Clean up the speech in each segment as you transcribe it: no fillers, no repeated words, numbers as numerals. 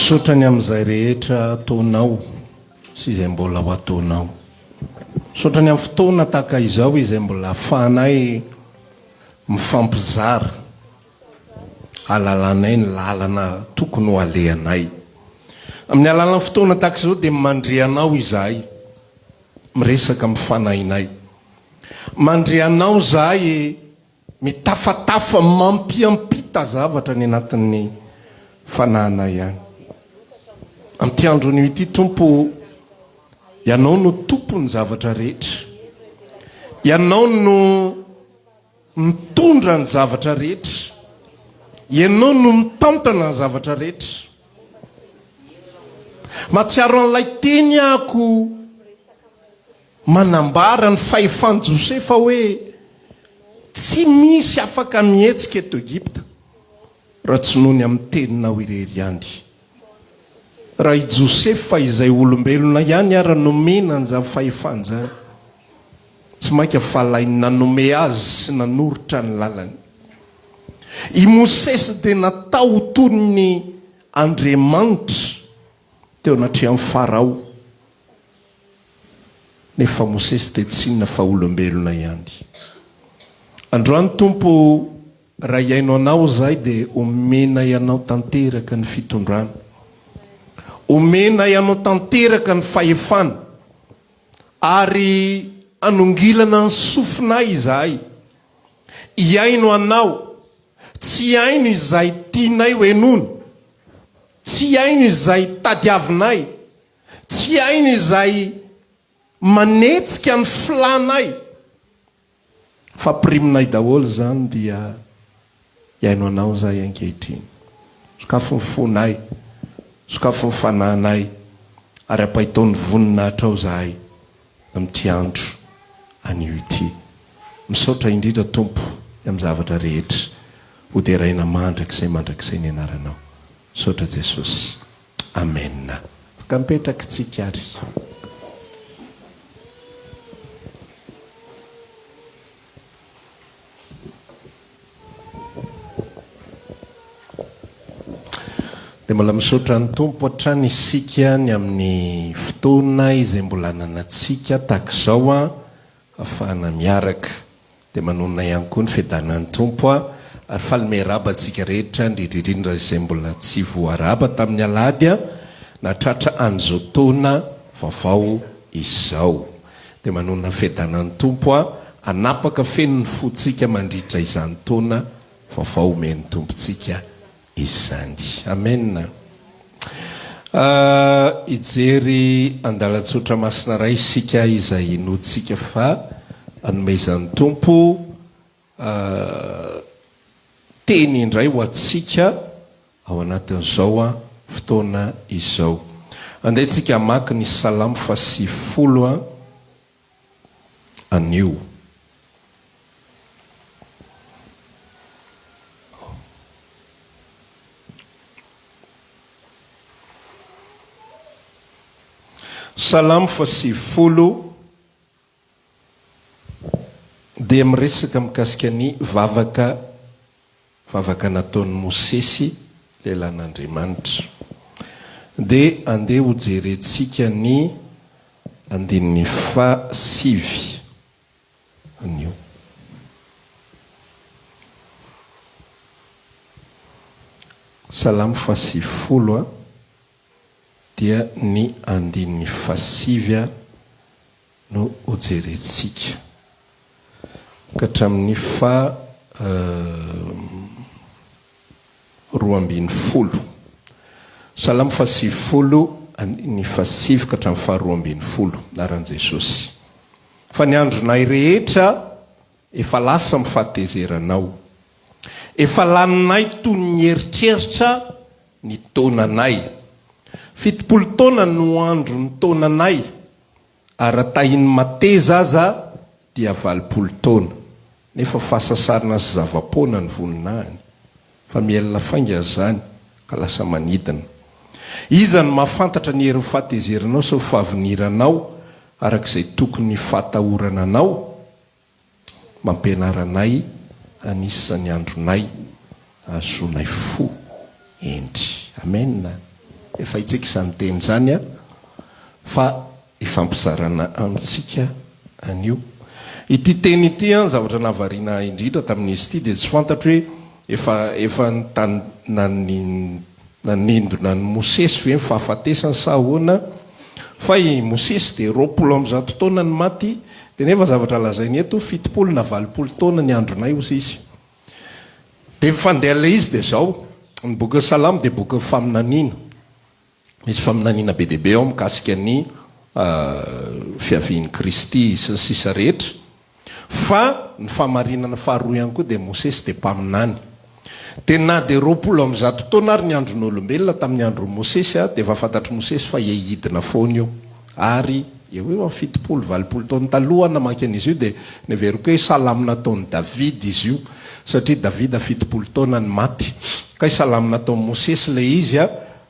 Misaotra ny amin'izay rehetra ataonao sy izay mbola ho ataonao. Misaotra ny amin'ny fotoana tahaka izao izay mbola ahafahanay mifampizara, ahalalanay ny lalana tokony ho alehanay. Amin'ny alalan'ny fotoana tahaka izao dia mandre anao izahay, miresaka amin'ny fanahinay. Mandre anao izahay Mitafatafa mampiampita zavatra any anatin'ny fanahinay any. Amin'ity andro anio ity, Tompo o, Ianao no Tompon'ny zavatra rehetra. Ianao no mitondra ny zavatra rehetra. Ianao no mitantana ny zavatra rehetra. Mahatsiaro an'ilay teny ahako Manambara ny fahefan'i Josefa hoe tsy misy afaka mihetsika eto Egypta raha tsy noho ny amin'ny teninao irery ihany. Raha i Josefa izay olombelona ihany ara nomena an'izany fahefana izany, tsy mainka fa ilay nanome azy sy nanoritra ny lalany. I Mosesy dia natao ho toy ny andriamanitra teo anatrehan'i Farao. Nefa Mosesy dia tsy inona fa olombelona ihany. Androany Tompo o, raha hihaino Anao izahay dia omenay Anao tanteraka ny fitondrana. Omenay Anao tanteraka ny fahefana. Ary hanongilana ny sofinay izahay hihaino Anao, tsy hihaino izay tianay ho henoina, tsy hihaino izay tadiavinay, Tsy hainy izay manetsika ny filanay fa priminay daholo izany dia hihaino anao izahay ankehitriny. Sokafy ny fonay, sokafy ny fanahinay ary ampaitao ny voninahitrao izahay amin'ity andro anio ity. Misaotra indrindra Tompo ny amin'ny zavatra rehetra. Ho deraina mandrakizay mandrakizay ny anaranao. Misaotra Jesosy. Amen. Afaka mipetraka tsika ary. Dia mbola misaotra ny Tompo hatrany isika ny amin'ny fotoana izay mbola ananantsika tahaka izao an. Afahana miaraka. Dia manonona ihany koa ny fiadanan'ny Tompo aho ary faly miarahaba antsika rehetra indrindra indrindra izay mbola tsy voarahaba tamin'ny alahady nahatratra an'izao taona vaovao izao. Dia manonona ny fiadanan'ny Tompo aho hanapaka feno ny fontsika mandritra izany taona vaovao omen'ny Tompontsika izany. Amen. Hijery andalan-tsotra masina iray isika izay inoantsika fa anomezan'ny Tompo teny indray ho antsika ao anatin'izao fotoana izao. Andeha isika hamaky ny Salamo fahasivifolo anio. Salamo fahasivifolo dia miresaka mikasika ny vavaka Vavaka nataon'i Mosesy, lehilahin'Andriamanitra. Dia andeha hojerentsika ny andininy fahasivy anio. Salamo fahasivifolo dia ny andininy fahasivy no hojerentsika. Ka hatramin'ny faha 12. Salamo faha 90, andininy faha 9 ka hatramin'ny faha 12. Anaran'i Jesosy. Fa ny andronay rehetra efa lasa amin'ny fahatezeranao. Efa laninay toy ny eritreritra ny taonanay. 70 taona no andron'ny taonanay. Ary raha tahin'ny mateza aza dia 80 taona, nefa fahasasarana sy zava-poana ny voninahiny, fa mihelina faingana izany ka lasa manidina. Iza no mahafantatra ny herin'ny fahatezeranao sy ny fahaviniranao araka izay tokony fahatahorana anao? Mampianara anay hanisa ny andronay hahazoanay fo hendry. Amen. Efa haintsika izany teny izany an, fa ifampizarana amintsika anio. Ity teny ity an, zavatra nahavariana ahy indrindra tamin'izy ity dia tsy fantatro hoe efa efa nanindona an'i Mosesy ve ny fahafatesany sa ahoana, fa i Mosesy dia 120 taona no maty, dia nefa zavatra lazainy eto 70 na 80 taona ny andronay hoy izy. Dia ny fandehan'ilay izy dia izao, ny bokin'ny Salamo dia bokin'ny faminaniana. Misy faminaniana be dia be ao mikasika ny fiavian'i Kristy sy ny sisa rehetra. Fa ny fahamarinana faharoa ihany koa dia Mosesy dia mpaminany. Dia na dia 120 taona ary ny andron'olombelona tamin'ny andron'i Mosesy dia efa fantatr'i Mosesy fa hihidina foana io. Ary eo ho eo amin'ny 70, 80 taona taloha aho namaky an'izy io dia neveriko hoe salamo nataon'i Davida izy io satria Davida 70 taona no maty. Kay salamo nataon'i Mosesy ilay izy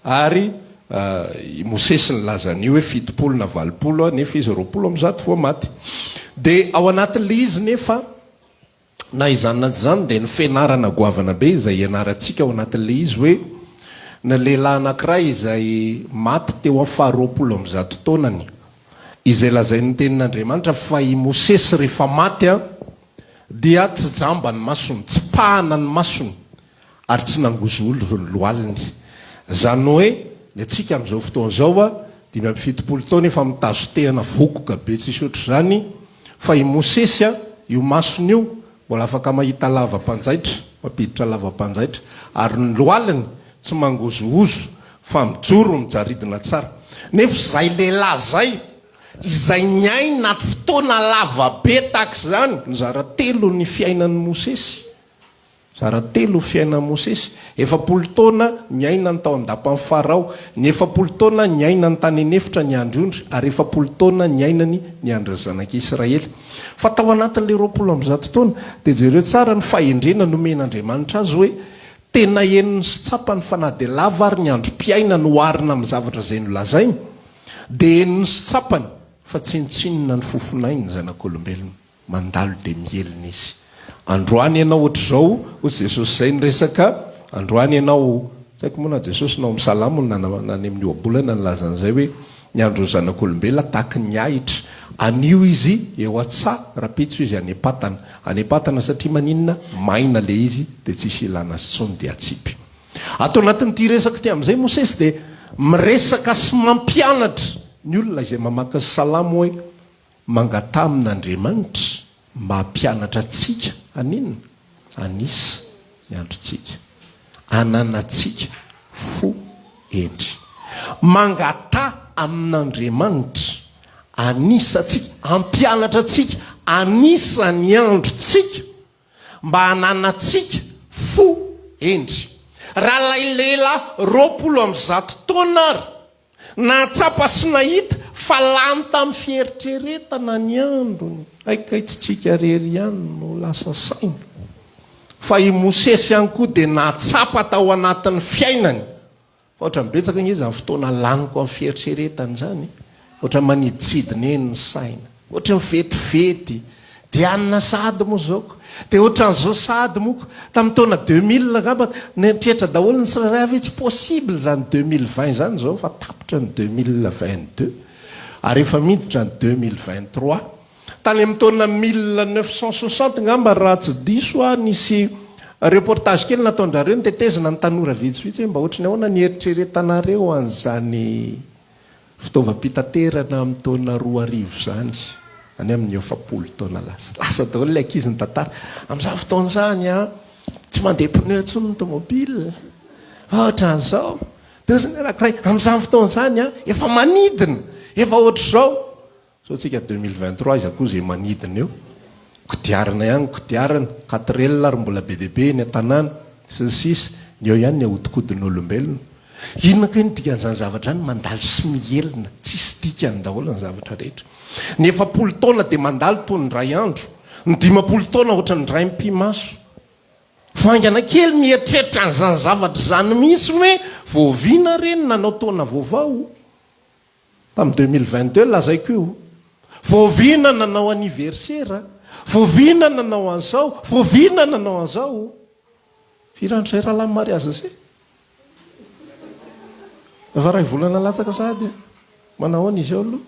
ary i Mosesy nilaza an'io hoe 70 na 80 nefa izy 120 vao maty. Dia ao anatin'ilay izy nefa Na izany na tsy izany dia ny fianarana goavana be izay ianarantsika ao anatin'ilay izy hoe ny lehilahy anankiray izay maty teo amin'ny faha 120 taonany, izay lazain'ny tenin'Andriamanitra fa i Mosesy rehefa maty dia tsy jamba ny masony, tsy pahana ny masony, ary tsy nangozohozo ny lohaliny. Izany hoe ny antsika amin'izao fotoana izao, 75 taona efa mitazo-tehana vokoka be tsisy ohatr'izany, fa i Mosesy, io masony io mbola afaka mahita lava-panjaitra, mampiditra lava-panjaitra, ary ny lohaliny tsy mangozohozo fa mijoro mijaridina tsara. Nefa izay lehilahy izay, izay niaina fotoana lava be tahaka izany, nizara telo ny fiainan'i Mosesy, Zara telo ny fiainan'i Mosesy, 40 taona niainany tao an-dapan'i Farao, ny 40 taona niainany tany an'efitra niandry ondry, ary 40 taona niainany niandry ny zanak'Israely. Fa tao anatin'ilay 120 taona, dia jereo tsara ny fahendrena nomen'Andriamanitra azy hoe, tena henony sy tsapany fa na dia lava ary ny androm-piainany oharina amin'ny zavatra izay nolazainy, dia henony sy tsapany fa tsinontsinona ny fofonainy ny zanak'olombelona. Mandalo dia mihelina izy. Androany ianao ohatr'izao, hoy Jesosy izay niresaka, androany ianao, tsy haiko moa na Jesosy na ao amin'ny Salamo na na any amin'ny ohabolana nilaza an'izay hoe, ny andron'ny zanak'olombelona tahaky ny ahitra, anio izy eo an-tsaha, rahampitso izy any am-patana. Any am-patana satria maninona? Maina ilay izy dia tsisy ilana azy intsony dia atsipy. Ato anatin'ity resaka ity amin'izay Mosesy dia miresaka sy mampianatra ny olona izay mamaky ny Salamo hoe, Mangataha amin'Andriamanitra mba hampianatra antsika haninona? Hanisa ny androntsika. Hananantsika fo hendry. Mangataha amin'Andriamanitra hanisa antsika, hampianatra antsika hanisa ny androntsika mba hananantsika fo hendry. Raha ilay lehilahy 120 taona ary Nahatsapa sy nahita fa lany tamin'ny fieritreretana ny androny. Hay kay tsy tsika irery ihany no lasa saina. Fa i Mosesy ihany koa dia nahatsapa tao anatin'ny fiainany. Fa ohatran'ny betsaka ange izany fotoana laniko amin'ny fieritreretana izany e. Ohatran'ny maniditsidina eny ny saina. Ohatran'ny vetivety. Dia anona sahady moa izao ko. Dia ohatran'izao sahady moa ko. Tamin'ny taona 2000 angamba, nieritreritra daholo ny tsirairay avy hoe tsy possible izany 2020 izany izao fa tapitra ny 2022. Ary efa miditra ny 2023. Tany amin'ny taona 1960 angamba raha tsy diso aho nisy reportage kely nataon-drareo nitetezana ny tanora vitsivitsy hoe mba ohatry ny ahoana ny eritreretanareo an'izany Fitaovam-pitaterana amin'ny taona 2000 izany, any amin'ny 40 taona lasa. Lasa daholo ilay ankizy nitantara. Amin'izany fotoana izany an, tsy mandeha pneu intsony ny tomobile. Ohatran'izao. Dia hoy ny anankiray, amin'izany fotoana izany an, efa manidina, efa ohatr'izao. Izao tsika 2023, iza koa izay manidina eo? Kodiarana ihany ny kodiarana, quatre-L ary mbola be dia be eny an-tanàna, sy ny sisa Ny eo ihany ny ahodikodin'olombelona. Inona kay no dikan'izany zavatra izany? Mandalo sy mihelina, tsisy dikany daholo ny zavatra rehetra. Ny 40 taona dia mandalo toy ny iray andro, ny 50 taona ohatran'ny indray mipi-maso. Vao haingana kely mieritreritra an'izany zavatra izany mihitsy hoe vao oviana re no nanao taona vaovao? Tamin'ny 2022 lazaiko io. Vao oviana nanao anniversaire? Vao oviana nanao an'izao? Vao oviana nanao an'izao? Firy andro izay rahalahy mariazy izay? Efa ray volana latsaka sahady e. Manahoana izy ao aloha?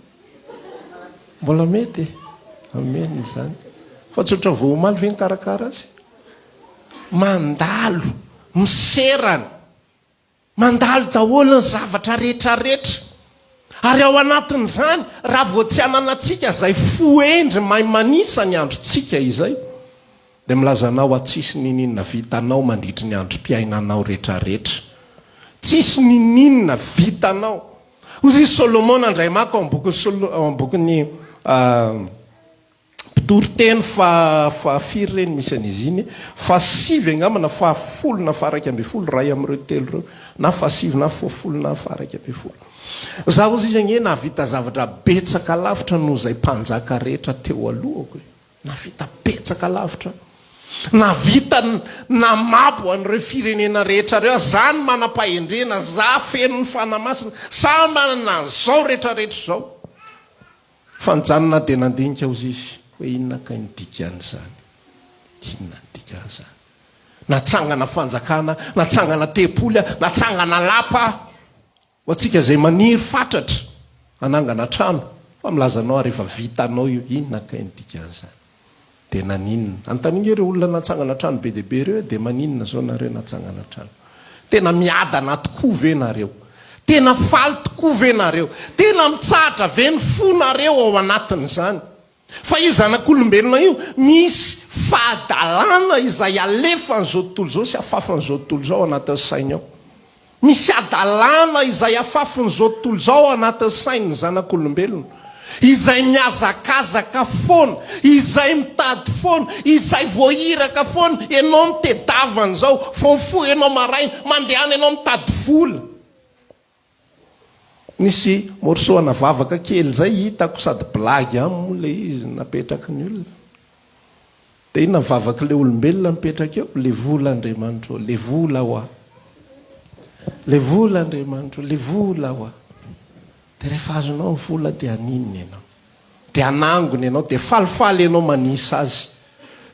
Mbola mety e. Amen izany. Fa tsy ohatran'ny vao omaly ve nikarakara azy? Mandalo, miserana. Mandalo daholo ny zavatra rehetra rehetra. Ary ao anatin'izany, raha vao tsy ananantsika izay fo hendry mahay manisa ny androntsika izay, dia milaza anao aho tsisy niniana vitanao mandritry ny androm-piainanao rehetra rehetra. Tsisy niniana vitanao. Hoy i Solomona Andriamako ao am-bokin'ny Solo, ao am-bokin'ny Mpitoriteny faha faha firy re no misy an'izy iny? Faha sivy angamba na faha folo na faha 11, iray amin'ireo telo ireo, na faha sivy na faha folo na faha 11. Za hozy izy ange nahavita zavatra betsaka lavitra noho izay mpanjaka rehetra teo alohako e. Nahavita betsaka lavitra. Nahavita namabo an'ireo firenena rehetra ireo aho. Za no manam-pahendrena, za feno ny Fanahy Masina, za manana an'izao rehetra rehetra izao. Fa nijanona dia nandinika ozy izy hoe inona kay ny dikan'izany? Inona ny dikan'izany? Natsangana fanjakana, natsangana tempoly, natsangana lapa ho antsika izay maniry fatratra hanangana trano fa milaza anao ary efa vitanao io, inona kay ny dikan'izany? Dia naninona? Anontanio nge ireo olona natsangana trano be dia be ireo hoe dia maninona izao nareo natsangana trano? Tena miadana tokoa ve nareo? Tena faly tokoa ve nareo? Tena mitsahatra ve ny fonareo ao anatin'izany? Fa io zanak'olombelona io misy fahadalana izay alefan'izao tontolo izao sy afafin'izao tontolo izao ao anatin'ny sainy ao. Misy hadalana izay afafin'izao tontolo izao ao anatin'ny sain'ny zanak'olombelona, izay mihazakazaka foana, izay mitady foana, izay voahiraka foana, ianao mitedava an'izao, vao mifoha ianao maraina, mandehana ianao mitady vola. Nisy morceau ana vavaka kely izay hitako sady blague ihany moa ilay izy napetraky ny olona. Dia inona ny vavak'ilay olombelona mipetraka eo? Le vola Andriamanitra ô, le vola hoa. Le vola Andriamanitra ô, le vola hoa. Dia rehefa azonao ny vola dia haninona ianao? Dia hanangona ianao, dia falifaly ianao manisa azy.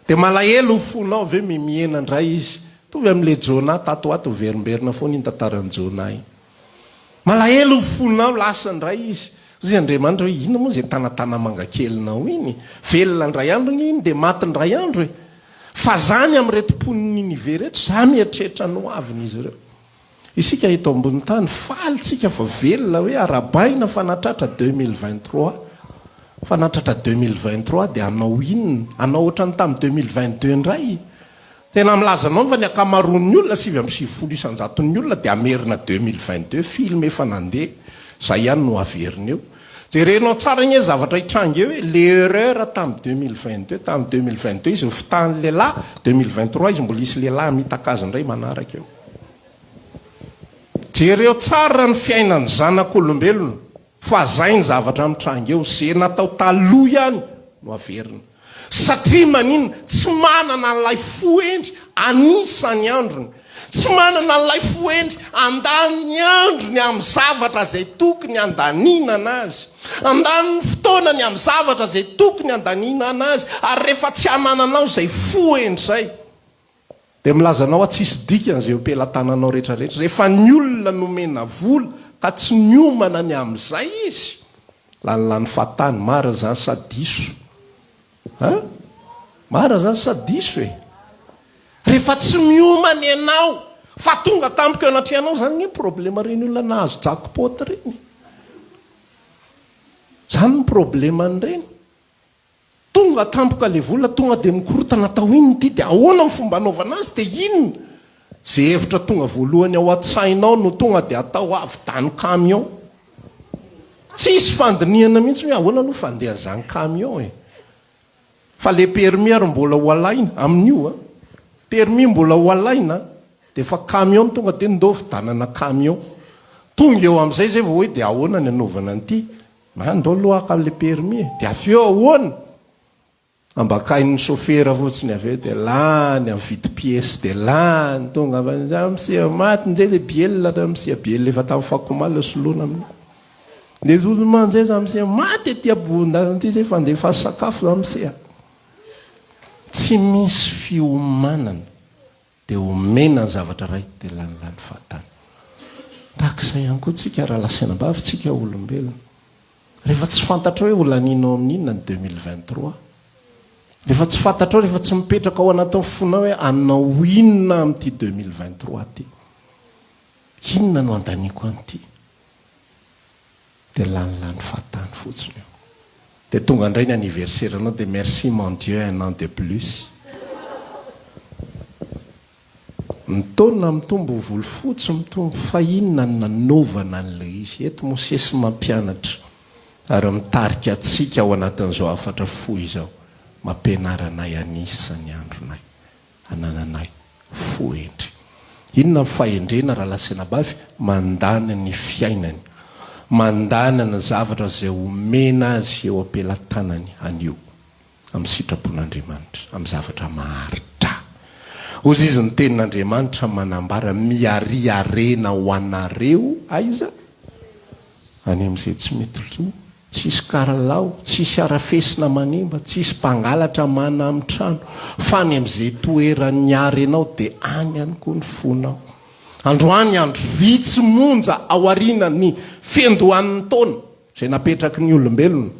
Dia malahelo ny fonao avy eo mihena indray izy. Mitovy amin'ilay Jonah tato ho ato, miverimberina foana iny tantaran'i Jonah iny. Malahelo ny fonao, lasa indray izy. Hoy Andriamanitra hoe, inona moa izay tanatana-manga kelinao iny? Velona indray andro anie iny dia maty indray andro e! Fa zany amin'ireto mponin'i Ninive ireto, za mieritreritra ny ho avin'izy ireo. Isika eto ambony tany, faly tsika fa velona hoe arabaina fa nahatratra 2023. Fa nahatratra 2023 dia hanao inona? Hanao ohatran'ny tamin'ny 2022 indray? Tena milaza anao fa ny ankamaroan'ny olona, 99 isan-jaton'ny olona dia hamerina 2022, film efa nandeha, zay ihany no haverina eo. Jerenao tsara anie zavatra hitranga eo e, le erreur tamin'ny 2022, tamin'ny 2022 izy nifitahan'ny lehilahy, 2023 izy mbola hisy lehilahy hamitaka azy indray manaraka eo. Jereo tsara ny fiainan'ny zanak'olombelona. Fa zay ny zavatra mitranga eo, ze natao taloha ihany no averina. Satria maninona? Tsy manana an'ilay fo hendry anisa ny androny. Tsy manana an'ilay fo hendry handany ny androny amin'ny zavatra izay tokony handaniana azy. Handany ny fotoanany amin'ny zavatra izay tokony handaniana azy. Ary rehefa tsy anananao izay fo hendry izay, Dia milaza anao aho tsisy dikany izay eo am-pelatananao rehetra rehetra. Rehefa ny olona nomena vola ka tsy niomana ny amin'izay izy, lanilany fahatany, marina izany sa diso? Hein? Marina izany sa diso e? Rehefa tsy miomana ianao fa tonga tampoka eo anatrehanao izany anie problema ireny olona nahazo jackpot ireny. Izany ny probleman'ireny. Tonga tampoka le vola, tonga de mikorotana atao inona ity, de ahoana ny fomba anaovana azy, de inona? Ze hevitra tonga voalohany ao an-tsainao no tonga de atao avidano camion. Tsisy fandinihana mihitsy hoe ahoana aloha fandehan'izany camion e. Fa le permis ary mbola ho alaina, amin'io an. Permis mbola ho alaina, de efa camion tonga de ndao vidanana camion. Tonga eo amin'izay zay vao hoe de ahoana ny anaovana an'ity. Andao aloha haka an'ilay permis e! Dia avy eo ahoana? Ambakain'ny sôfera fotsiny avy eo dia lany amin'ny vidim-piesy dia lany tonga avy any za misia maty njay le biel ra misia biel efa tamin'ny fakomaly soloina amin'io. Le loloma njay za misia maty aty ampovoan-dalana aty zay fa andefaso sakafo za misia. Tsy misy fiomanana. Dia omena ny zavatra iray dia lanilany fahatany. Tahaka izay ihany koa tsika rahalahy sy anabavy, tsika olombelona. Rehefa tsy fantatrao hoe ho lanianao amin'ny inona ny 2023. Rehefa tsy fantatrao, rehefa tsy mipetraka ao anatin'ny fonao hoe hanao inona amin'ity 2023 ity. Inona no handaniako an'ity? Dia lanilany fahatany fotsiny eo. Dia tonga indray ny anniversaire-nao dia merci mon Dieu un an de plus. Ny taona mitombo, volo fotsy mitombo, fa inona no nanaovana an'ilay izy? Eto Mosesy mampianatra ary mitarika antsika ao anatin'izao hafatra fohy izao, Mampianara anay hanisa ny andronay, hanananay fo hendry. Inona ny fahendrena rahalahy sy anabavy? Mandany ny fiainany, mandany ny zavatra izay omena azy eo am-pelatanany anio. amin'ny sitrapon'Andriamanitra, amin'ny zavatra maharitra. Hozy izy ny tenin'Andriamanitra manambara, Miharia harena ho anareo aiza? Any amin'izay tsy mety lo, tsisy karalao, tsisy harafesina manimba, tsisy mpangalatra manami-trano, fa any amin'izay toeran'ny harenao dia any ihany koa ny fonao. Androany andro vitsy monja aorian'ny fiandohan'ny taona izay napetraky ny olombelona,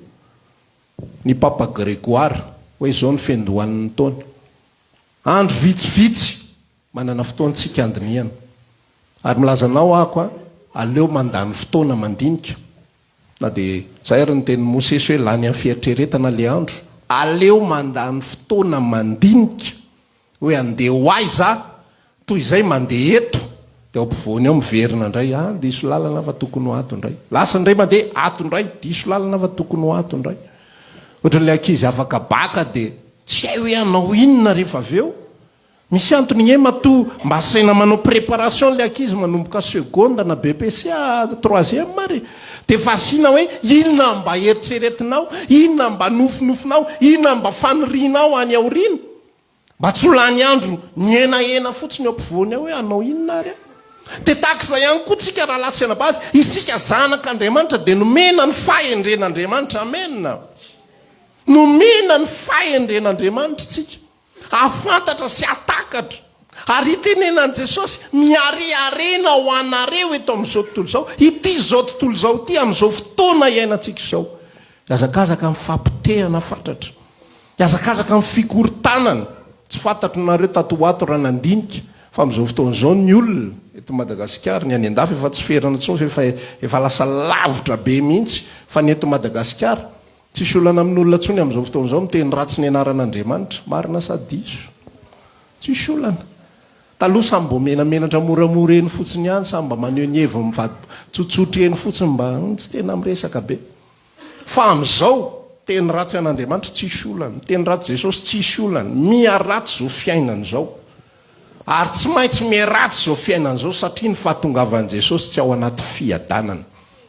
Ny Papa Grégoire, hoe izao ny fiandohan'ny taona. Andro vitsivitsy, manana fotoana tsika handinihana. Ary milaza anao ako a, aleo mandany fotoana mandinika. Na dia izay ary ny tenin'i Mosesy hoe lany amin'ny fieritreretana ilay andro. Aleo mandany fotoana mandinika. Hoe andeha ho aiza aho? Toy izay mandeha eto dia ao ampovoany ao miverina indray, ah diso lalana aho fa tokony ho ato indray. Lasa indray mandeha ato indray, diso lalana aho fa tokony ho ato indray. Ohatran'ilay ankizy afaka baka dia tsy hay hoe hanao inona rehefa avy eo. Misy antony nge matoa mba asaina manao préparation ilay ankizy manomboka seconde na BEPC à troisième ary. Dia efa asiana hoe inona mba eritreretinao, inona mba nofinofinao, inona mba fanirianao any aoriana. Mba tsy ho lany andro mihenahena fotsiny eo ampovoany ao hoe hanao inona ary aho. Dia tahaka izay ihany koa tsika rahalahy sy anabavy, isika zanak'Andriamanitra dia nomena ny fahendren'Andriamanitra. Amena. Nomena ny fahendren'Andriamanitra tsika. Hahafantatra sy hahatakatra. Ary itenenan'i Jesosy, mihareharena ho anareo eto amin'izao tontolo izao, ity izao tontolo izao ity amin'izao fotoana iainantsika izao. Mihazakazaka amin'ny fahapotehana fatratra. Mihazakazaka amin'ny fikorontanana. Tsy fantatro nareo tato ho ato raha nandinika fa amin'izao fotoana izao ny olona eto Madagasikara, ny any an-dafy efa tsy ferana intsony fa efa efa lasa lavitra be mihitsy fa ny eto Madagasikara tsisy olana amin'olona intsony amin'izao fotoana izao miteny ratsy ny anaran'Andriamanitra. Marina sa diso? Tsisy olana. Taloha samy mbo menamenatra moramora eny fotsiny ihany, samy mba maneho ny heviny mivady tsotsotra eny fotsiny mba tsy tena miresaka be. Fa amin'izao, teny ratsy an'Andriamanitra tsisy olana, miteny ratsy Jesosy tsisy olana, miha ratsy izao fiainana izao. Ary tsy maintsy miha ratsy izao fiainana izao satria ny fahatongavan'i Jesosy tsy ao anaty fiadanana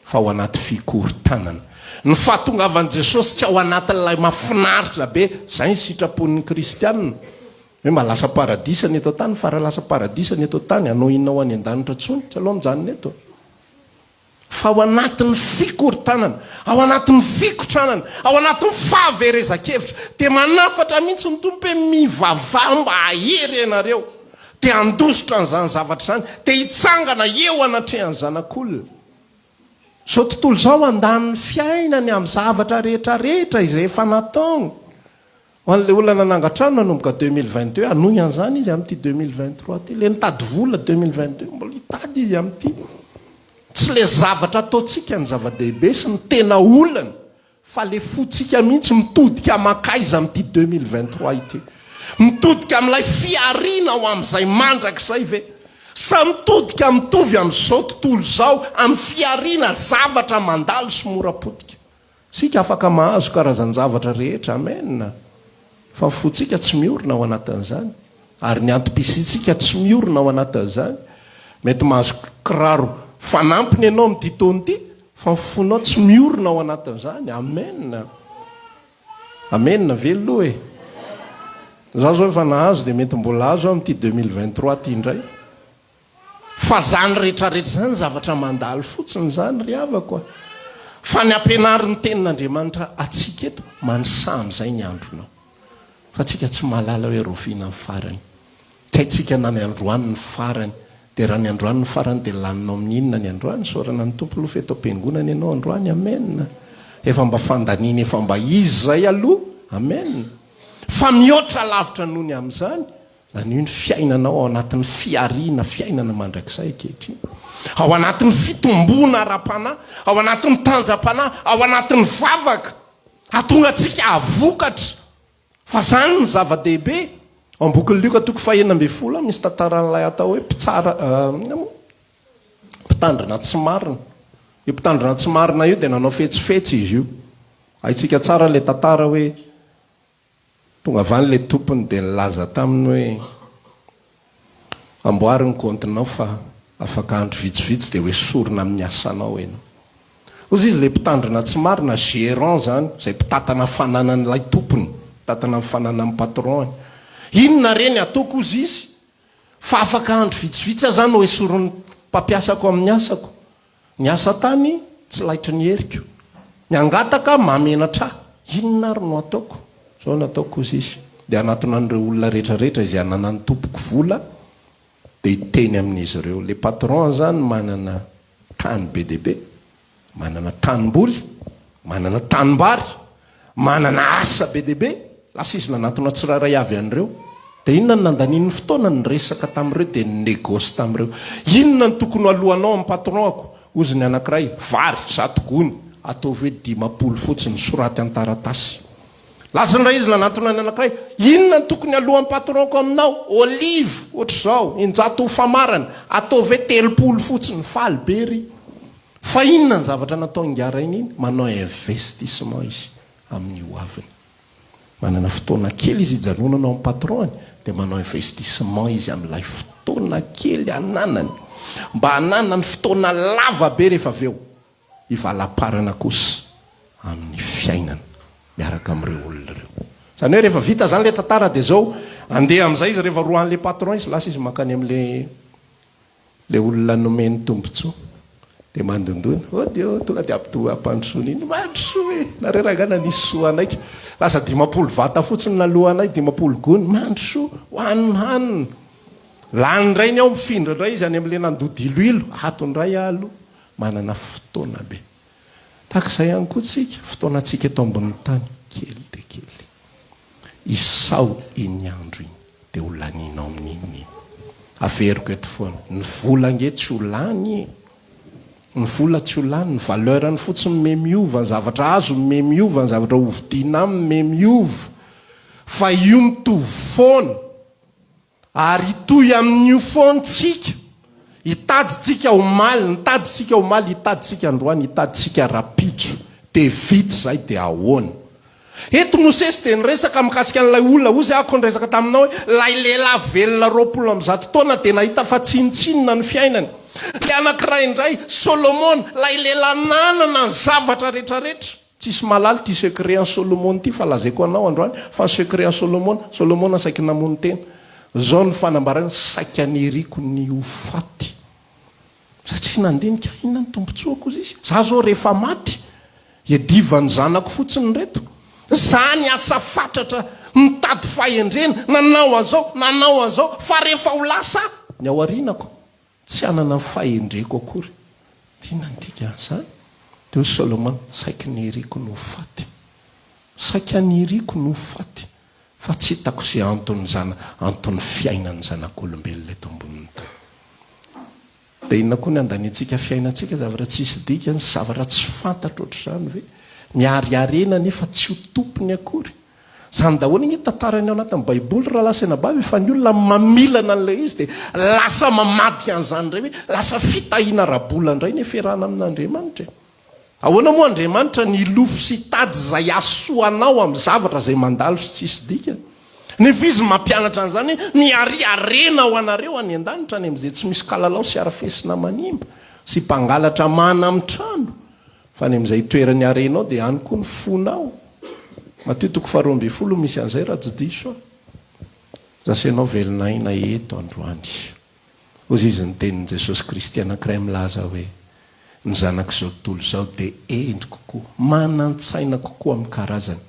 fa ao anaty fikorontanana. Ny fahatongavan'i Jesosy tsy ao anatin'ilay mahafinaritra be, izay ny sitrapon'ny kristianina, hoe mba lasa paradisa ny eto an-tany, fa raha lasa paradisa ny eto an-tany, hanao inona ho any an-danitra intsony? Tsy aleo mijanona eto. Fa ao anatin'ny fikorontanana, ao anatin'ny fikotranana, ao anatin'ny fahaverezan-kevitra, dia manafatra mihitsy ny Tompo hoe mivavaha mba hahery ianareo, dia handositra an'izany zavatra izany, dia hitsangana eo anatrehan'ny Zanak'olona. Izao tontolo izao handany ny fiainany amin'ny zavatra rehetra rehetra izay efa nataony. Ho an'ilay olona nanangan-trano nanomboka 2022, hanohy an'izany izy amin'ity 2023 ity. Ilay nitady vola 2022, mbola hitady izy amin'ity. Tsy ilay zavatra ataontsika no zava-dehibe sy ny tena olana, fa ilay fontsika mihitsy mitodika mankaiza amin'ity 2023 ity. Mitodika amin'ilay fihariana ho amin'izay mandrakizay ve? Sa mitodika mitovy amin'izao tontolo izao amin'ny fihariana zavatra mandalo sy mora potika? Isika afaka mahazo karazan-javatra rehetra, amen, fa ny fontsika tsy miorina ao anatin'izany, ary ny antom-pisiantsika tsy miorina ao anatin'izany. Mety mahazo kiraro fanampiny ianao amin'ity taona ity, fa ny fonao tsy miorina ao anatin'izany, amen. Amen, velona e! Za zao efa nahazo dia mety mbola hahazo aho amin'ity 2023 ity indray. Fa zany retraretra zany zavatra mandalo fotsiny zany ry havako a! Fa ny ampianarin'ny tenin'Andriamanitra atsika eto, manisà amin'izay ny andronao. Fa tsika tsy mahalala hoe rahoviana ny farany. Tsy haintsika na ny androany ny farany. Dia raha ny androany no farany dia laninao amin'ny inona ny androany? Isaorana ny Tompo aloha fa eto am-piangonana ianao androany. Amen. Efa mba fandaniana efa mba izy izay aloha. Amen. Fa mihoatra lavitra noho ny amin'izany, lanio ny fiainanao ao anatin'ny fihariana fiainana mandrakizay ankehitriny. Ao anatin'ny fitomboana ara-panahy, ao anatin'ny tanjam-panahy, ao anatin'ny vavaka. Hahatonga antsika hahavokatra. Fa izany no zava-dehibe. Ao amin'ny bokin'i Lioka toko fahenina ambin'ny folo misy tantaran'ilay atao hoe mpitsara, inona moa? Mpitandrina tsy marina. Io mpitandrina tsy marina io dia nanao fetsifetsy izy io. Haintsika tsara ilay tantara hoe tonga avy any ilay tompony dia nilaza taminy hoe Amboary ny kaontinao fa afaka andro vitsivitsy dia hoesorina amin'ny asanao ianao. Hozy izy ilay mpitandrina tsy marina, gérant izany, izay mpitantana fananan'ilay tompony, mpitantana ny fananan'ny patron-ny. Inona re ny ataoko hozy izy fa afaka andro vitsivitsy aho izany hoesorin'ny mpampiasako amin'ny asako. Ny asa tany tsy laitry ny heriko. Ny hangataka mahamenatra ahy. Inona ary no ataoko? Izao no ataoko, hozy izy, dia hanatona an'ireo olona rehetra rehetra izay ananan'ny tompoko vola, dia hiteny amin'izy ireo. Ilay patron izany manana tany be dia be, manana tanimboly, manana tanimbary. Manana asa be dia be, lasa izy nanantona tsirairay avy an'ireo. Dia inona no nandaniany ny fotoana? Niresaka tamin'ireo dia ni-négoce tamin'ireo. Inona no tokony ho alohanao amin'ny patron-ako? Hozy ny anankiray, vary, zato gony. Ataovy hoe 50 fotsiny, soraty an-taratasy. Lasa indray izy nanantona ny anankiray, inona no tokony alohan'ny patron-ko aminao? Olive, ohatr'izao, 600 ho famarana. Ataovy hoe 30 fotsiny. Faly be ery. Fa inona ny zavatra nataon'ingahy rainy iny? Manao investissement izy amin'ny ho aviny. Manana fotoana kely izy hijanonana ao amin'ny patron-ny dia manao investissement izy amin'ilay fotoana kely ananany mba hananany fotoana lava be rehefa avy eo hivalaparana kosa amin'ny fiainana miaraka amin'ireo olona ireo. Izany hoe rehefa vita izany ilay tantara dia izao, andeha amin'izay izy rehefa roahan'ilay patron izy, lasa izy mankany amin'ilay Ilay olona nomeny tombotsoa dia mandondona, ody ô, tonga dia ampitohy ampandrosoana iny, mandrosoa e, nareo rangahy nanisy soa anay ka, lasa 50 vata fotsiny naloanay, 50 gony, mandrosoa, ho hanina hanina. Lany indray ny ao, mifindra indray izy any amin'ilay nandoa diloilo, ato indray aho aloha, manana fotoana be. Tahaka izay ihany koa tsika, fotoanantsika eto ambonin'ny tany, kely dia kely. Isao iny andro iny dia ho lanianao amin'inona iny? Averiko eto foana, ny vola ange tsy ho lany e! Ny vola tsy ho lany, ny valeur-ny fotsiny me miova, ny zavatra azo me miova, ny zavatra hovidiana aminy me miova, fa io mitovy foana. Ary hitohy amin'io foana tsika. Hitady tsika omaly, nitady tsika omaly, hitady tsika androany, hitady tsika rapitso. Dia vita izay dia ahoana? Eto Mosesy dia niresaka mikasika an'ilay olona, hozy aho ko niresaka taminao hoe, ilay lehilahy velona 120 taona dia nahita fa tsinontsinona ny fiainany. Ilay anankiray indray, Solomona, ilay lehilahy nanana ny zavatra rehetrarehetra. Tsisy mahalala ity secret an'i Solomona ity fa lazaiko anao androany fa ny secret an'i Solomona, Solomona saiky namono tena. Zao ny fanambarany, saika niriko ny ho faty. Satria nandinika aho, inona ny tombotsoako hozy izy? Za zao rehefa maty, iadivan'ny zanako fotsiny ireto. Za niasa fatratra nitady fahendrena, nanao an'izao, nanao an'izao, fa rehefa ho lasa aho, ny ao aorianako, Tsy hanana ny fahendreko akory. Inona no dikan'izany? Dia hoy Solomona, Saiky niriko ny ho faty. Saika niriko ny ho faty, fa tsy hitako izay anton'ny zana, anton'ny fiainan'ny zanak'olombelona eto ambonin'ny tany. Dia inona koa ny handaniantsika fiainantsika, zavatra tsisy dikany sy zavatra tsy fantatra ohatr'izany ve? Miariarena nefa tsy ho tompony akory. Zany daholo ange tantarany ao anatin'ny baiboly rahalahy sy anabavy fa ny olona mamilana an'ilay izy dia lasa mamadika an'izany indray hoe lasa fitahiana ara-bola indray ny fiarahana amin'Andriamanitra e. Ahoana moa Andriamanitra ny hilofo sy hitady izay hahasoa anao amin'ny zavatra izay mandalo sy tsisy dikany? Nefa izy mampianatra an'izany hoe miharia harena ho anareo any an-danitra any amin'izay tsy misy kalalao sy arafesina manimba sy mpangalatra manam-trano. Fa any amin'izay itoeran'ny harenao dia any koa ny fonao. Matio toko faharoa ambin'ny folo misy an'izay raha tsy diso aho. Zasenao velon'aina eto androany. Hozy izy ny tenin'i Jesosy Kristy anankiray milaza hoe, Ny zanak'izao tontolo izao dia hendry kokoa, manan-tsaina kokoa amin'ny karazany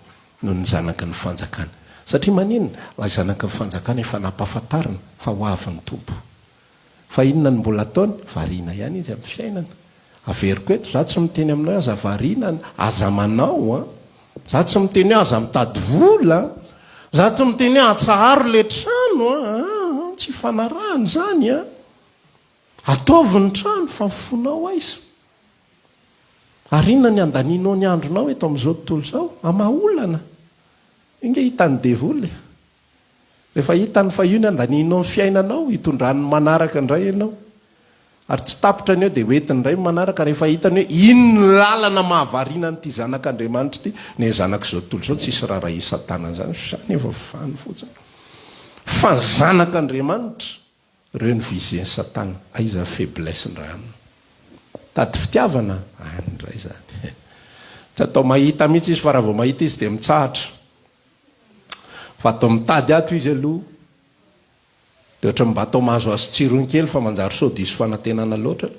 noho ny zanaky ny fanjakana. Satria maninona? Ilay zanaky ny fanjakana efa nampahafantarina fa ho avy ny Tompo. Fa inona no mbola ataony? Variana ihany izy amin'ny fiainana. Averiko eto, za tsy miteny aminao hoe aza variana, aza manao an! Za tsy miteny hoe aza mitady vola an! Za tsy miteny hoe atsaharo le trano an! Aa, tsy ifanarahana izany an! Ataovy ny trano fa ny fonao aiza? Ary inona ny andanianao ny andronao eto amin'izao tontolo izao? Hamaha olana? Io nge hitan'ny devoly e! Rehefa hitany fa io ny andanianao ny fiainanao, hitondrany ny manaraka indray ianao. Ary tsy tapitra ny eo dia hoentiny indray ny manaraka rehefa hitany hoe iny ny lalana mahavariana an'ity zanak'Andriamanitra ity. Ny zanak'izao tontolo izao tsisy raharahian'i Satana an'izany, izany efa fany fotsiny. Fa ny zanak'Andriamanitra, ireo ny visé-n'i Satana. Aiza ny faiblesse-ndry aminy? Tady fitiavana? Any indray izany. Tsy atao mahita mihitsy izy fa raha vao mahita izy dia mitsahatra. Fa atao mitady ato izy aloha dia ohatran'ny mba atao mahazoazo tsirony kely fa manjary sao diso fanantenana loatra.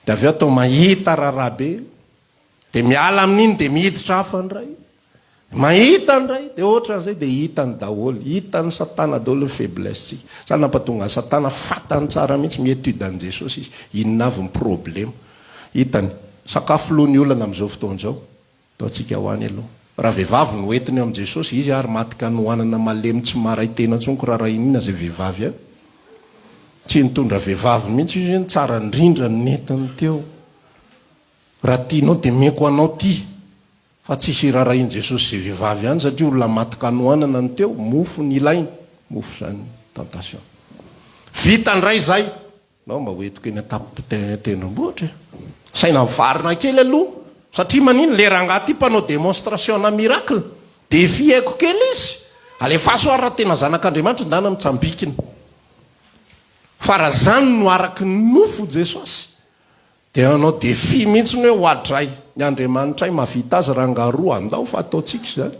Dia avy eo atao mahita raharaha be dia miala amin'iny dia miditra hafa indray. Mahita indray dia ohatran'izay dia hitany daholo. Hitan'i Satana daholo ny faiblesse-tsika. Izany nampatonga an'i Satana fantany tsara mihitsy mi-étude an'i Jesosy izy. Inona avy ny problema. Hitany. Sakafo loha ny olana amin'izao fotoana izao. Ataontsika ho any aloha. Raha vehivavy no entiny eo amin'i Jesosy, izy ary maty kanohanana malemy tsy maharay tena intsony ko raha rainina izay vehivavy any. Tsy nitondra vehivavy mihitsy izy ny tsara indrindra no nentiny teo. Raha tianao dia meko anao ty. Fa tsisy irarahin'i Jesosy izay vehivavy any satria olona maty kanohanana no teo, mofo no ilainy. Mofo izany tentation. Vita indray izay. Nao mba hoentiko eny an-tampon-tendrombohitra e. Saina mivarina kely aloha, satria manino, le rangahy ty mpanao démonstration-na miracle, défier-ko kely izy, alefaso ary raha tena zanak'Andriamanitra ndana mitsambikina. Fa raha zany no araky ny nofo Jesosy, dia nanao défi mihitsy ny hoe oadray, ny Andriamanitray mahavita azy rangaroa, andao fa ataontsika izany.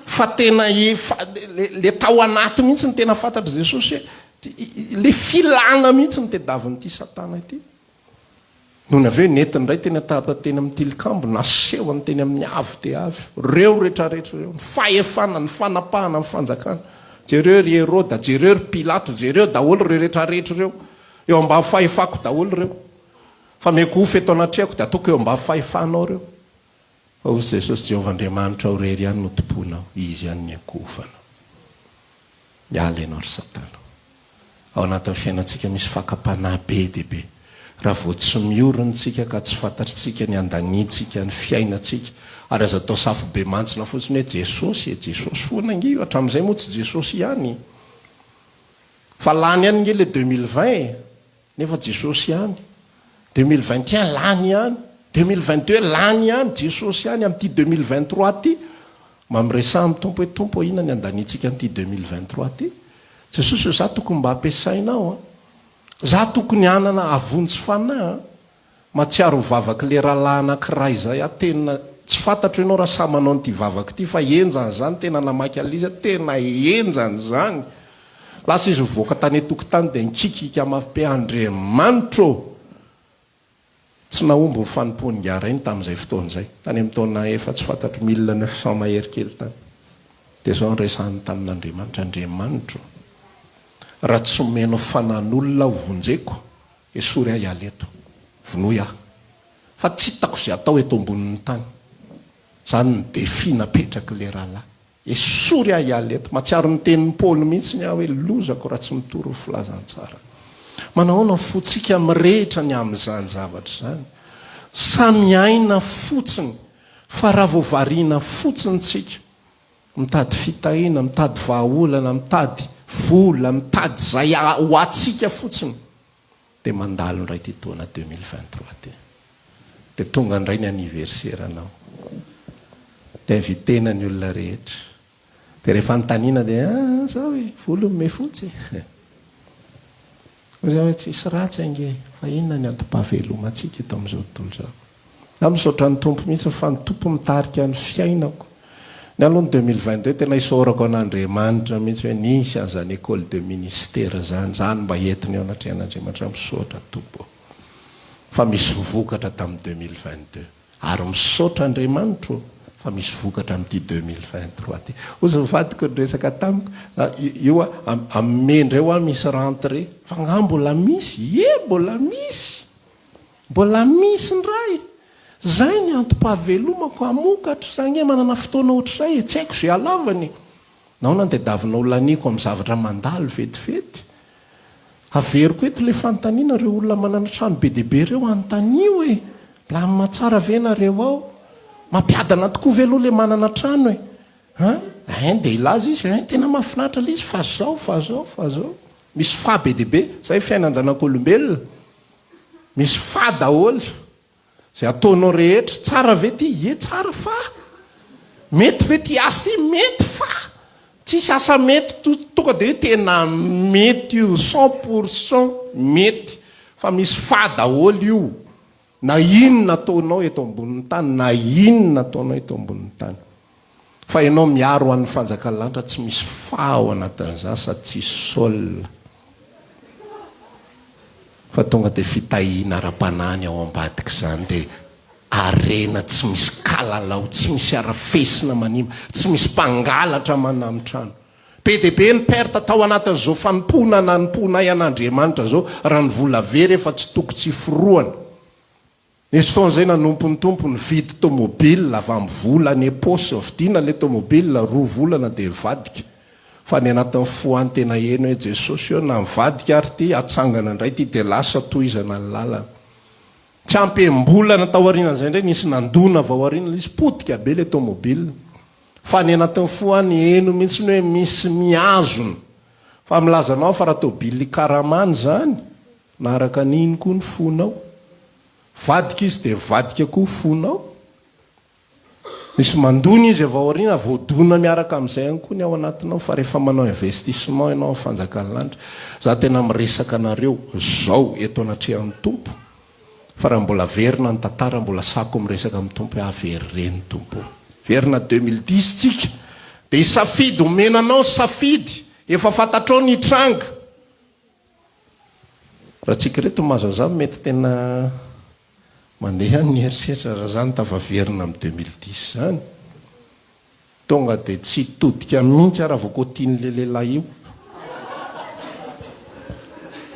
Fa tena efa le tao anaty mihitsy no tena fantatr'i Jesosy hoe le filana mihitsy no tediavin'ity satana ity. Nony avy eo nentiny indray teny an-tapa teny amin'ny tilikambo, nasehony teny amin'ny avo dia avo. Ireo rehetrarehetra ireo, ny fahefana, ny fanapahana, ny fanjakana. Jereo ry Heroda, jereo ry Pilato, jereo daholo ireo rehetrarehetra ireo. Eo ambany fahefako daholo ireo. Fa miankohofa eto anatrehako dia ataoko eo ambany fahefanao ireo. Fa hoy Jesosy, Jehovah Andriamanitrao irery ihany no tompoinao, Izy ihany no iankohofanao. Miala ianao ry Satana. Ao anatin'ny fiainantsika misy fakam-panahy be dia be. Raha vao tsy miorina isika ka tsy fantatritsika ny handaniantsika ny fiainantsika, ary aza atao safobemantsina fotsiny hoe Jesosy e, Jesosy foana ange io, hatramin'izay moa tsy Jesosy ihany. Fa lany ihany ange ilay 2020 e. Nefa Jesosy ihany. 2021 lany ihany. 2022 lany ihany. Jesosy ihany amin'ity 2023 ity. Mba miresaha amin'ny Tompo hoe Tompo ô inona ny andaniantsika an'ity 2023 ity? Jesosy ô za tokony mba ampiasainao an. Za tokony hanana avonjy fanahy an. Mahatsiaro ny vavak'le rahalahy anakiray izay aho tena tsy fantatro ianao raha sahy manao an'ity vavaka ity fa henjana izany tena namaky an'ilay izy aho tena henjana izany lasa izy nivoaka tany an-tokotany dia nikikiaka mafy be Andriamanitra ô! Tsy nahomby ny fanompoan'ingahy rainy tamin'izay fotoana izay tany amin'ny taona efa tsy fantatro 1900 mahery kely tany dia izao niresahany tamin'Andriamanitra Andriamanitra ô! Raha tsy omenao fanan'olona aho vonjeko Esory aho hiala eto. Vonoy aho. Fa tsy hitako izay atao eto ambonin'ny tany. Izany ny défi napetrak'ilay rahalahy. Esory aho hiala eto. Mahatsiaro ny tenin'i Paoly mihitsy aho hoe lozako raha tsy mitory ny filazantsara. Manahoana ny fontsika mirehitra ny amin'izany zavatra izany? Sa miaina fotsiny fa raha vao variana fotsiny tsika, mitady fitahiana, mitady vahaolana, mitady vola, mitady izay ho antsika fotsiny, dia mandalo indray ity taona 2023 ity. Dia tonga indray ny anniversaire-nao. Dia inviter-na ny olona rehetra. Dia rehefa anontaniana dia ah, zao e, volony mihafotsy e. Hoy za hoe tsisy ratsy ange, fa inona ny antom-pahavelomantsika eto amin'izao tontolo izao? Za misaotra ny Tompo mihitsy fa ny Tompo mitarika ny fiainako. Ny aloha ny 2022 tena isaorako an'Andriamanitra mihitsy hoe nisy an'izany école de ministère izany, izany mba entiny eo anatrehan'Andriamanitra, misaotra Tompo ô. Fa misy vokatra tamin'ny 2022. Ary misaotra Andriamanitra ô. Fa misy vokatra amin'ity 2023 ity. Hozy ny vadiko niresaka tamiko, io amin'ny mai indray hoa misy rentrée. Fa angaha mbola misy? Ie, mbola misy! Mbola misy indray! Zay ny antom-pahavelomako hamokatra, za ange manana fotoana ohatr'izay e, tsy haiko izay halavany e! Nahoana no tadiavinao laniako amin'ny zavatra mandalo vetivety? Averiko eto ilay fanontaniana, ireo olona manana trano be dia be ireo anontanio e! Milamina tsara ve nareo ao? Mampiadana tokoa ve aloha ilay manana trano e? An? Ein dia hilaza izy, ein tena mahafinaritra ilay izy fa zao, fa zao, fa zao. Misy fa be dia be, izay fiainan-janak'olombelona. Misy fa daholo. Izay ataonao rehetra, tsara ve ity? Ie tsara fa. Mety ve ity asa ity? Mety fa. Tsisy asa mety tonga dia hoe tena mety io, 100% mety. Fa misy fa daholo io. Na inona ataonao eto ambonin'ny tany, na inona ataonao eto ambonin'ny tany. Fa ianao miaro ho an'ny fanjakan'ny lanitra tsy misy fa ao anatin'izany sady tsisy sol. Fa tonga dia fitahiana ara-panahy ny ao ambadik'izany dia harena tsy misy kalalao, tsy misy arafesina manimba, tsy misy mpangalatra manami-trano. Be dia be ny perte tao anatin'izao fanompoana nanompoanay an'Andriamanitra izao raha ny vola very efa tsy toko tsy forohana. Nisy fotoana izay nanompo ny Tompo nividy tomobile avy amin'ny vola any am-paosy, vidiana ilay tomobile, roa volana dia nivadika. Fa ny anatin'ny fo any tena heno hoe Jesosy ô, na mivadika ary ity, atsangana indray ity dia lasa tohizana ny lalana. Tsy ampy enim-bolana taorianan'izay indray nisy nandona avy ao aoriana ilay izy, potika be ilay tomobile. Fa ny anatin'ny fo any heno mihitsy hoe misy mihazona. Fa milaza anao fa raha tobile hikaramana izany, na araka ny iny koa ny fonao. Vadika izy dia vadika koa fonao. Misy mandona izy avy ao aoriana, voadona miaraka amin'izay ihany koa ny ao anatinao fa rehefa manao investissement ianao amin'ny fanjakan'ny lanitra, za tena miresaka anareo zao eto anatrehan'ny Tompo fa raha mbola averina ny tantara mbola sako miresaka amin'ny Tompo hoe avereno Tompo ô. Verina 2010 tsika dia hisafidy omena anao safidy efa fantatrao ny hitranga. Raha tsika ireto no mahazo an'izany mety tena mandeha ihany ny eritreritra raha zany tafaverina amin'ny 2010 zany. Tonga dia tsy hitodika mihitsy aho raha vao kotian'ilay lehilahy io.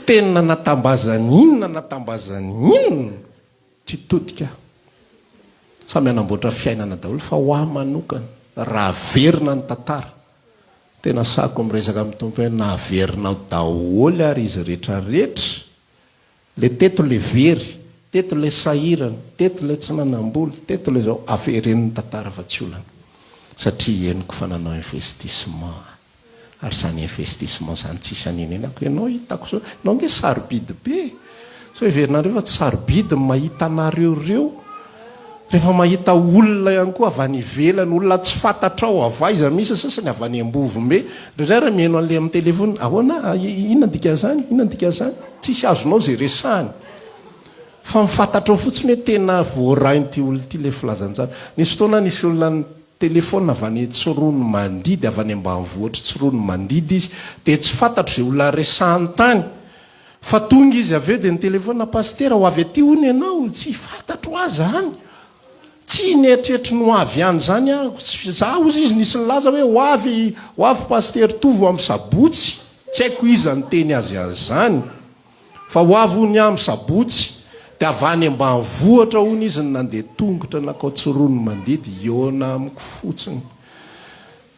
Tena natambazany inona natambazany inona tsy hitodika aho. Samy hanamboatra fiainana daholo fa ho ahy manokana raha averina ny tantara Tena sahiko miresaka amin'ny Tompo hoe naverinao daholo ary izy rehetra rehetra, le teto le very, teto le sahirana, teto le tsy nanambola, teto le zao, avereno ny tantara fa tsy olana satria henoko fa nanao investissement aho ary zany investissement zany tsisy anenenako, ianao hitako zao, ianao nge sarobidy be e! Sao heverinareo fa tsy sarobidy ny mahita anareo ireo? Rehefa mahita olona ihany koa avy any ivelany, olona tsy fantatrao avy aiza, misy ny sasany avy any Ambovombe, indraindray ary mihaino an'ilay amin'ny téléphone, ahoana, inona ny dikan'izany, inona ny dikan'izany? Tsisy azonao izay resahiny. Fa ny fantatrao fotsiny hoe tena voarain'ity olona ity ilay filazantsara. Nisy fotoana nisy olona nitelefaonina avy any Tsiroanomandidy, avy any ambanivohitr'i Tsiroanomandidy izy, dia tsy fantatro izay olona resahiny tany. Fa tonga izy avy eo dia nitelefaona, Pasitera, ho avy aty hono ianao? Tsy fantatro aza any. Tsy nieritreritry ny ho avy any izany aho. Za hozy izy nisy nilaza hoe ho avy, ho avy Pasitera Tovo amin'ny sabotsy. Tsy haiko iza niteny azy an'izany. Fa ho avy hono aho amin'ny sabotsy. Dia avy any ambanivohitra hono izy no nandeha tongotra nankao Tsiroanomandidy hihaona amiko fotsiny.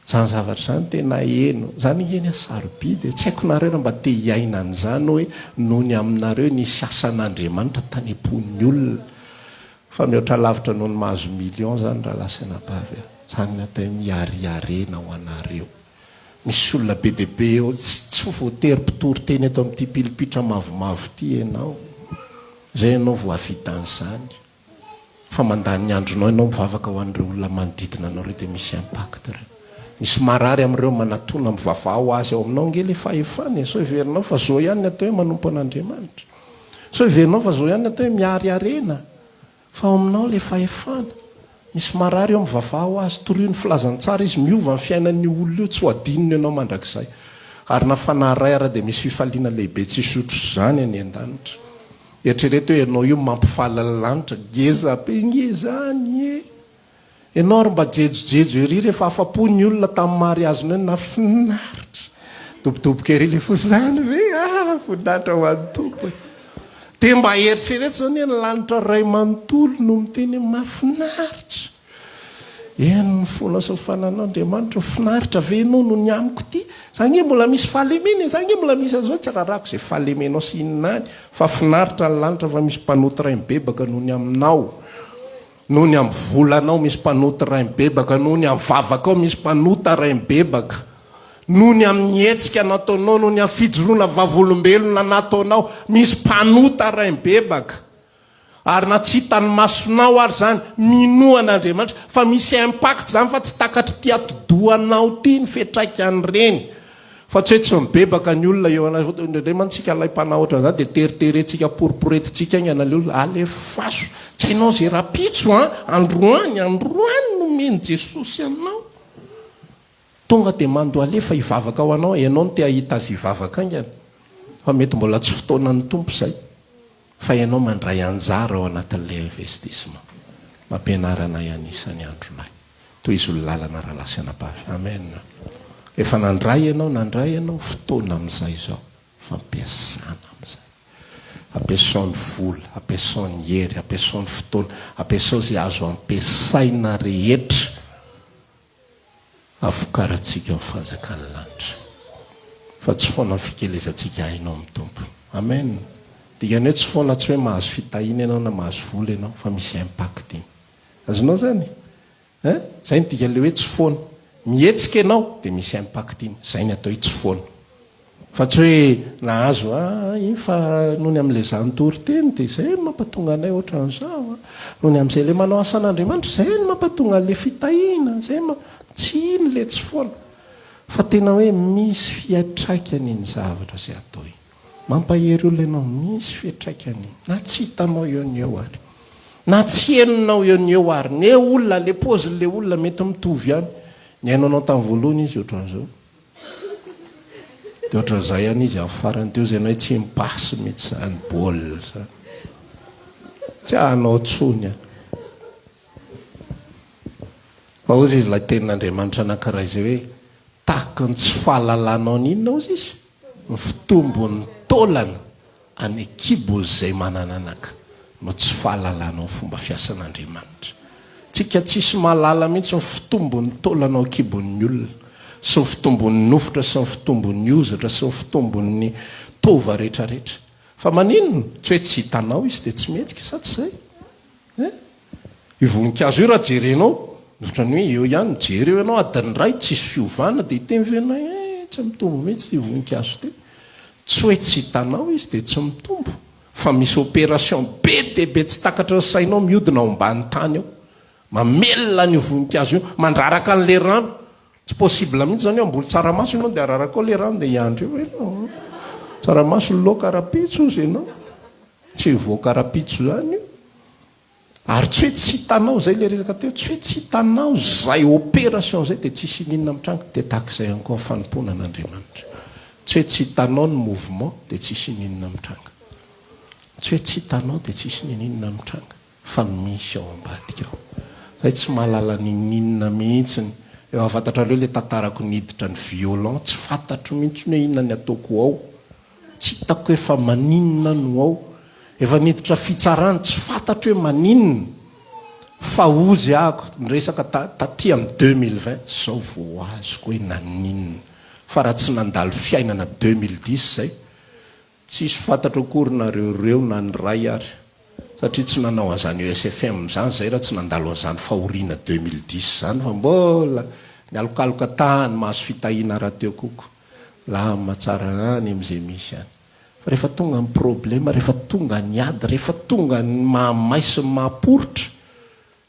Zany zavatra zany tena heno. Zany ange ny sarobidy e. Tsy haiko nareo raha mba te hiaina an'izany hoe noho ny aminareo nisy asan'Andriamanitra tany am-pon'ny olona. Fa mihoatra lavitra noho ny mahazo millions zany rahalahy sy anabavy a. Zany ny atao hoe miariarena ho anareo. Misy olona be dia be eo, tsy voatery mpitory teny eto amin'ity pilipitra mavomavo ity ianao. Zay ianao vao hahavita an'izany. Fa mandany ny andronao ianao mivavaka ho an'ireo olona manodidina anao ireo dia misy impact ireo. Misy marary amin'ireo manatona mivavaha ho azy ao aminao ange ilay fahefana e. Sao heverinao fa zao ihany ny atao hoe manompo an'Andriamanitra. Sao heverinao fa zao ihany ny atao hoe mihary harena. Fa ao aminao ilay fahefana. Misy marary eo mivavaha ho azy, torio ny filazantsara izy, miova ny fiainan'io olona io, tsy ho adinony ianao mandrakizay. Ary na fanahy iray ara dia misy fifaliana lehibe tsisy otr'izany any an-danitra. Eritrereto hoe ianao io mampifaly ny lanitra, ngeza be nge zany e! Ianao ary mba jejojejo ery rehefa afa-po ny olona tamin'ny mariazinao iny, nahafinaritra. Dobodoboka ery ilay fo, izany ve? Ah, voninahitra ho an'ny Tompo e. Dia mba eritrereto izao anie ny lanitra iray manontolo no miteny hoe mahafinaritra. Eny ny fonao sy ny fananao Andriamanitra o, finaritra ve ianao noho ny amiko ity? Za ange mbola misy fahalemena e, za ange mbola misy an'izao, tsy rarahako izay fahalemenao sy inona any, fa finaritra ny lanitra fa misy mpanota iray mibebaka noho ny aminao. Noho ny amin'ny volanao misy mpanota iray mibebaka, noho ny amin'ny vavakao misy mpanota iray mibebaka, noho ny amin'ny hetsika nataonao, noho ny amin'ny fijoroana vavolombelona nataonao, misy mpanota iray mibebaka. Ary na tsy hitan'ny masonao ary izany, minoa an'Andriamanitra fa misy impact izany fa tsy takatr'ity atidohanao ity ny fiantraikan'ireny. Fa tsy hoe tsy mibebaka ny olona eo anatrehanao. Indraindray mantsy tsika alaim-panahy ohatran'izany dia teriterentsika, poriporetintsika haingana ilay olona. Alefaso. Tsy hainao izay rahampitso an! Androany, androany no omen'i Jesosy anao. Tonga dia mandohalefa hivavaka ho anao. Ianao no te hahita azy hivavaka haingana. Fa mety mbola tsy fotoanan'ny Tompo izay. Fa ianao mandray anjara ao anatin'ilay investissement. Mampianara anay hanisa ny andronay. Tohizo ny lalana rahalahy sy anabavy. Amen. Efa nandray ianao, nandray ianao, fotoana amin'izay izao. Fampiasana amin'izay. Ampiasao ny vola, ampiasao ny hery, ampiasao ny fotoana, ampiasao izay azo ampiasaina rehetra havokarantsika ny fanjakan'ny lanitra. Fa tsy foana ny fikelezantsika aina ao amin'ny Tompo. Amen. Dikany hoe tsy foana tsy hoe mahazo fitahiana ianao na mahazo vola ianao fa misy impact iny. Azonao zany? Hein? Zay ny dikan'ilay hoe tsy foana. Mihetsika ianao dia misy impact iny. Zay ny atao hoe tsy foana. Fa tsy hoe nahazo ah iny fa noho ny amin'ilay za nitory teny dia zay no mampatonga anay ohatran'izao ah. Noho ny amin'izay ilay manao asan'Andriamanitra zay no mampatonga an'ilay fitahiana, zay ma-, tsy iny ilay tsy foana. Fa tena hoe misy fiantraikany iny zavatra izay atao iny. Mampahery olona ianao, misy fiantraikany na tsy hitanao eo ny eo ary. Na tsy henonao eo ny eo ary. Ny olona, le paozin'le olona mety mitovy ihany. Nihaino anao tamin'ny voalohany izy ohatran'izao. Dia ohatran'izay ihany izy amin'ny farany. Dia hozy ianao hoe tsy mi-passe mihitsy izany baolina izany. Tsy hanao intsony aho. Fa hozy izy ilay tenin'Andriamanitra anankiray izay hoe tahaka ny tsy fahalalanao ny inona hozy izy? Ny fitombon'ny taolana any an-kibon'izay manana anaka no tsy fahalalanao ny fomba fiasan'Andriamanitra. Tsika tsisy mahalala mihitsy ny fitombon'ny taolana ao an-kibon'ny olona, sy ny fitombon'ny nofotra sy ny fitombon'ny hozatra sy ny fitombon'ny taova rehetrarehetra. Fa maninona? Tsy hoe tsy hitanao izy dia tsy mihetsika, sa tsy izay? Eh? Io voninkazo io raha jerenao, ohatran'ny hoe eo ihany, mijery eo ianao adiny iray, tsisy fiovana, dia hiteny ve ianao hoe eh, tsy mitombo mihitsy ity voninkazo ity. Tsy hoe tsy hitanao izy dia tsy mitombo, fa misy opération be dia be tsy takatry ny sainao mihodina ao ambany tany ao. Mamelona an'io voninkazo io, mandraraka an'ilay rano. Tsy possible mihitsy izany hoe hamboly tsaramaso ianao dia araraka ao ilay rano dia hiandry eo ianao. Tsaramaso ny laoka rahampitso hozy ianao. Tsy hivoaka rahampitso izany io. Ary tsy hoe tsy hitanao izay ilay resaka teo, tsy hoe tsy hitanao izay opération izay dia tsisy ininona mitranga, dia tahaka izay ihany koa ny fanompoana an'Andriamanitra. Tsy hoe tsy hitanao ny mouvement dia tsisy ininona mitranga. Tsy hoe tsy hitanao dia tsisy nininona mitranga fa misy ao ambadika ao. Zay tsy mahalala ninoninona mihitsiny. Efa fantatrareo ilay tantarako niditra ny violon, tsy fantatro mihitsiny hoe inona ny ataoko ao. Tsy hitako hoe fa maninona no ao. Efa niditra fitsarana, tsy fantatro hoe maninona. Fa hozy ahako, niresaka taty amin'ny 2020, zao vao azoko hoe naninona. Fa raha tsy nandalo fiainana 2010 zay, tsisy fantatro akory nareo reo na ny ray ary. Satria tsy nanao an'izany ESFM izany zay raha tsy nandalo an'izany fahoriana 2010 izany fa mbola nialokaloka tany mahazo fitahiana rahateo koko. Milamina tsara any amin'izay misy any. Fa rehefa tonga ny problema, rehefa tonga ny ady, rehefa tonga ny mahamay sy ny mahaporitra,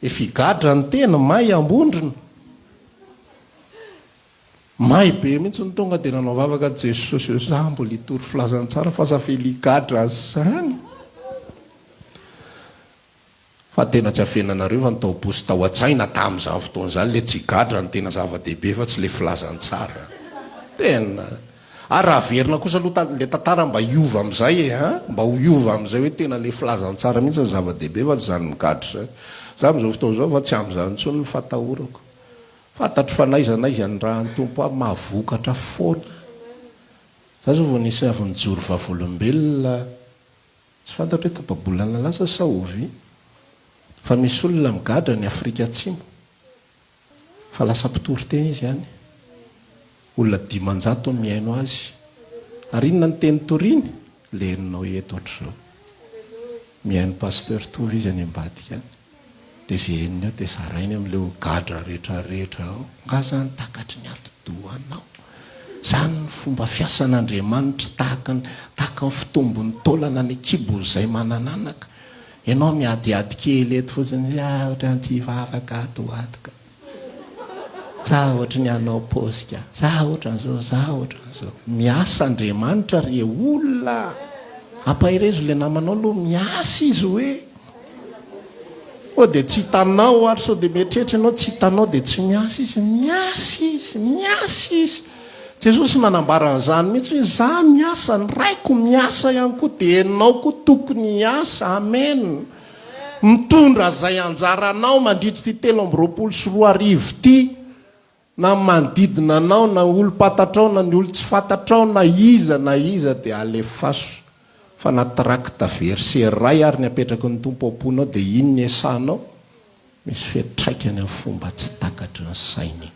efa higadra ny tena, may ambondrona. May be mihitsy ny tonga dia nanao vavaka Jesosy ô, za mbola hitory filazantsara fa za avela higadra zany. Fa tena tsy afenanareo fa ny tao am-po sy tao an-tsaina tamin'izany fotoana izany ilay tsy gadra no tena zava-dehibe fa tsy ilay filazantsara. Tena. Ary raha averina kosa aloha ilay tantara mba hiova amin'izay e an! Mba ho hiova amin'izay hoe tena ilay filazantsara mihitsy no zava-dehibe fa tsy izany migadra izany. Za amin'izao fotoana izao fa tsy amin'izany intsony ny fatahorako. Fantatro fa n'aiza n'aiza anirahan'ny Tompo ahy mahavokatra foana. Za zao vao nisy avy nijoro vavolombelona tsy fantatro hoe tapa-bolana lasa sa ovy fa misy olona migadra any Afrika Atsimo fa lasa mpitory teny izy any. Olona 500 no mihaino azy. Ary inona ny teny toriny? Le henonao eto ohatr'izao. Mihaino Pasteur Tovo izy any ambadika any. Dia izay henony eo dia zarainy amin'ireo gadra rehetra rehetra ao. Nga zany takatry ny atidohanao? Zany ny fomba fiasan'Andriamanitra tahaka ny tahaka ny fitombon'ny taolana any an-kibon'izay manan'anaka. Ianao miadiady kely eto fotsiny, ah ohatran'ny tsy hivavaka ato ho ato ka. Za ohatry ny hanao paosy ka. Za ohatran'izao, za ohatran'izao. Miasa Andriamanitra re olona a! Ampaherezo ilay namanao aloha miasa izy hoe. Sao dia tsy hitanao ary sao dia mieritreritra ianao tsy hitanao dia tsy miasa izy. Miasa izy, miasa izy. Jesosy nanambara an'izany mihitsy hoe za miasa, ny Raiko miasa ihany koa dia ianao koa tokony hiasa. Amen. Mitondra izay anjaranao mandritra ity 2023 ity, na ny manodidina anao, na olom-pantatrao, na ny olon-tsy fantatrao, na iza na iza dia alefaso fa na tract verset iray ary ny apetraky ny Tompo am-ponao dia iny ny esanao, misy fiantraikany amin'ny fomba tsy takatry ny saina iny.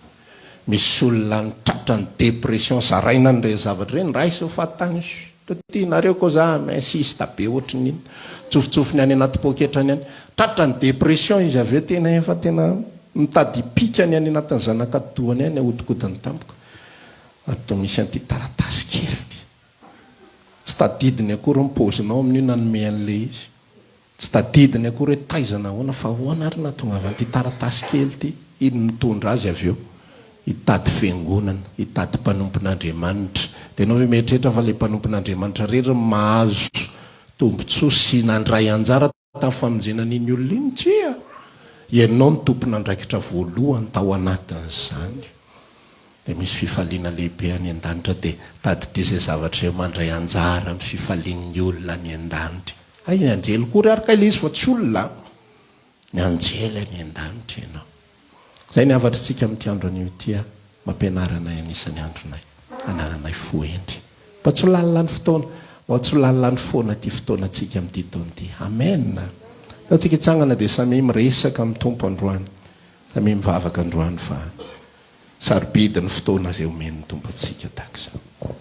Misy olona any tratran'ny dépression zaraina an'ireny zavatra ireny, raiso fahatany chut, tianareo koa za mi-insiste be ohatry ny inona, tsofotsofony any anaty poketrany any, tratran'ny dépression izy avy eo tena efa tena mitady hipika ny any anatin'ny zanak'atidohany any ahodikodiny tampoka, ary toa misy an'ity taratasy kely ity, tsy tadidiny akory ny paozinao amin'io nanome an'ilay izy. Tsy tadidiny akory hoe taiza na ahoana fa ahoana ary nahatongavan'ity taratasy kely ity. Iny nitondra azy avy eo hitady fiangonana, hitady mpanompon'Andriamanitra. Dia ianao ve mieritreritra fa ilay mpanompon'Andriamanitra irery no mahazo tombontsoa sy nandray anjara tamin'ny famonjena an'iny olona iny? Tsia! Ianao no tompon'andraikitra voalohany tao anatin'izany. Dia misy fifaliana lehibe any an-danitra dia tadidio izay zavatra izay mandray anjara amin'ny fifalian'ny olona any an-danitra. Hay ny anjely koa ry ary kay ilay izy fa tsy olona an! Ny anjely any an-danitra ianao. Izay ny hafatr'tsika amin'ity andro anio ity an! Mampianara anay anisan'ny andronay, hanananay fo hendry. Mba tsy ho lany lany fotoana, mba tsy ho lany lany foana ity fotoanantsika amin'ity taona ity. Amen! Ndao tsika hitsangana dia samia miresaka amin'ny Tompo androany, samia mivavaka androany fa. Sarobidy ny fotoana izay omen'ny Tompo antsika tahaka izao.